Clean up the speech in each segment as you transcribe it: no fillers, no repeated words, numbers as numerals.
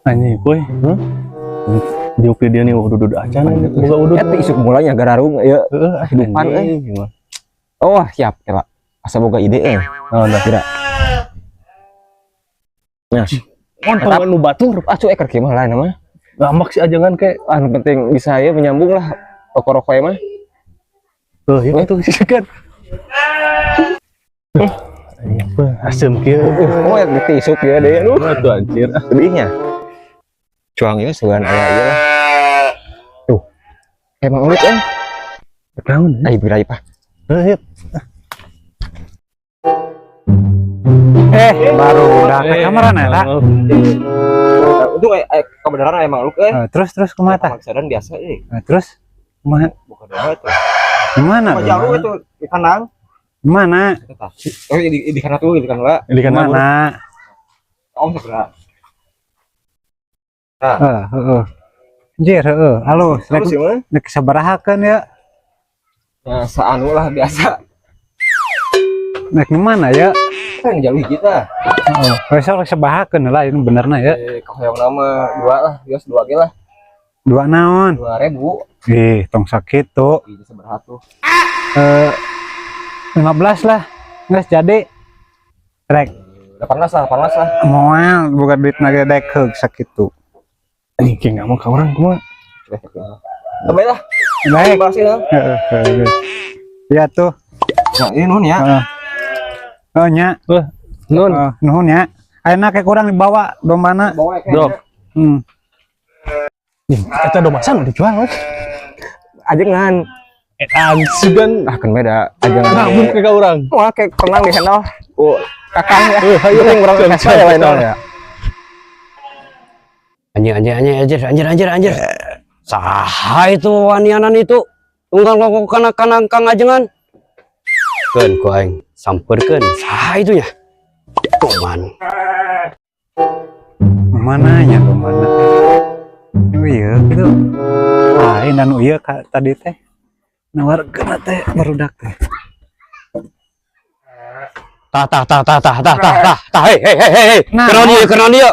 Anjing, boy. Diuk di dia nih udud acan boga udud. Eta isuk mulanya gararung ya. Heeh, kehidupan, anjing, gimana? Oh, siap kira. Asa boga ide eh. Naon dah? Kira. Nah, Montong anu batur. Ah, cuek keur kieu mah lain mah. Ngambek si ajengan kayak Ah, nu penting bisa ya menyambung lah rokok-rokok mah. Tuh, ya itu sih kan. Apa asem kieu. Oh, ya gitu isuk ya deh. Aduh, Tuh anjir. Sedihnya. Cuang ya sugan aya ieu lah. Tuh. Emang ulit eh. Naon? Ai birai pak. Heuh. Eh, baru udah ke kamar eta. Itu kebenaran emang lu eh. Eh, terus terus kumaha tah? Maksadan biasa eh. Eh, terus kumaha? Bukan doa itu. Gimana? Jauh itu di kandang. Gimana? Oh, di kanan tuh, di kanan lah. Di kanan. Mana? Om segera. Heeh, heeh. Anjir, heeh. Halo, Terus sih mah. Rek sabarahakeun ya? Ya, saanu lah biasa. Rek mana ya? Kan jauh kita. Heeh. Besok rek sabarahakeun lah ini benerna ya. Eh, yang nama dua lah, biasa dua ge lah. Dua naon? 2000. Ih, tong sakit tuh. Ini sabaraha tuh? Eh, 15 lah. Geus jadi. Rek 18 lah, 18 lah. Moal bukan duit naga dek heug sakitu. Anjing kayak nggak mau ke orang kumaha. Tambah lah. Baik. Terima kasih lah. Heeh, heeh. Ya tuh. Nah, ini nuhun ya. Heeh. Oh nya. Nun. Oh, nuhun ya. Ayeuna kayak kurang dibawa dombana. Bawa ya. Drop. Eta domba sana dijual. Weh. Ajengan. Eta sugan Ah, kan beda. Ajengan. ngamuk ke orang. Wah, kayak tenang di handle. Oh, kakang ya. Eh, ayo Penting urang siap, kasih siap, ya lain siap. Ya. Anjir, anjir, anjir, anjir, anjir, anjir, anjir. Saha itu wanianan itu? Unggal ngokok kana kana Kang Ajengan. Keun ku aing sampeurkeun. Saha itu nya? Kuman. Mana nya mana? Oh iya gitu. Lain anu ieu ka tadi teh. Nawarkeun teh barudak teh. Tah, tah, tah, tah, tah, tah, tah, tah, tah, hei, hei, hei, hei. Nah, Kenaon ieu, kenaon ieu?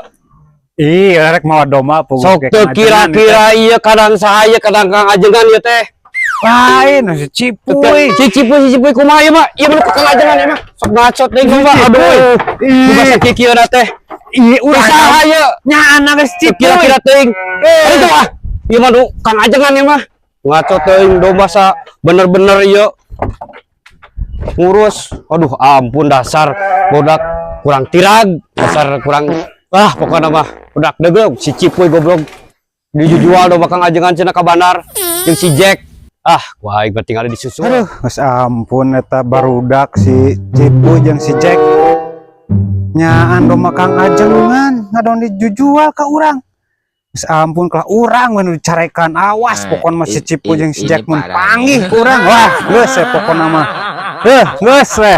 Ih, rek mawa domba puguh Sok teu kira-kira ieu kadang saha ieu, kadang Kang Ajengan ieu teh. Lain si Cipuy. Si Cipuy, si Cipuy kumaha ieu mah? Ieu mah Kang Ajengan ieu mah. Sok ngacot deui mah. Aduh. Ih, Buka sakieu teh. Ih, urang Saha ieu? Nya anak geus Cipuy. Kira-kira teuing. Eh, itu ah. Ieu mah nu Kang Ajengan ieu mah. Ngaco teuing domba sa bener-bener ieu. Ngurus. Aduh, ampun dasar budak kurang tirag, dasar kurang ah pokoknya mah budak degeug si Cipuy goblok. Dijual domba Kang Ajengan cenah ka bandar jeung si Jack. Ah, wah aing mah tinggal disusul. Aduh, geus ampun eta barudak si Cipuy jeung si Jack. Nyaan domba Kang Ajengan ngadon dijual ka urang. Geus ampun kalah urang we nu dicarekan, awas pokona mah si Cipuy jeung si Jack mun panggih ku urang. Wah, geus we pokona mah. Heuh, geus we.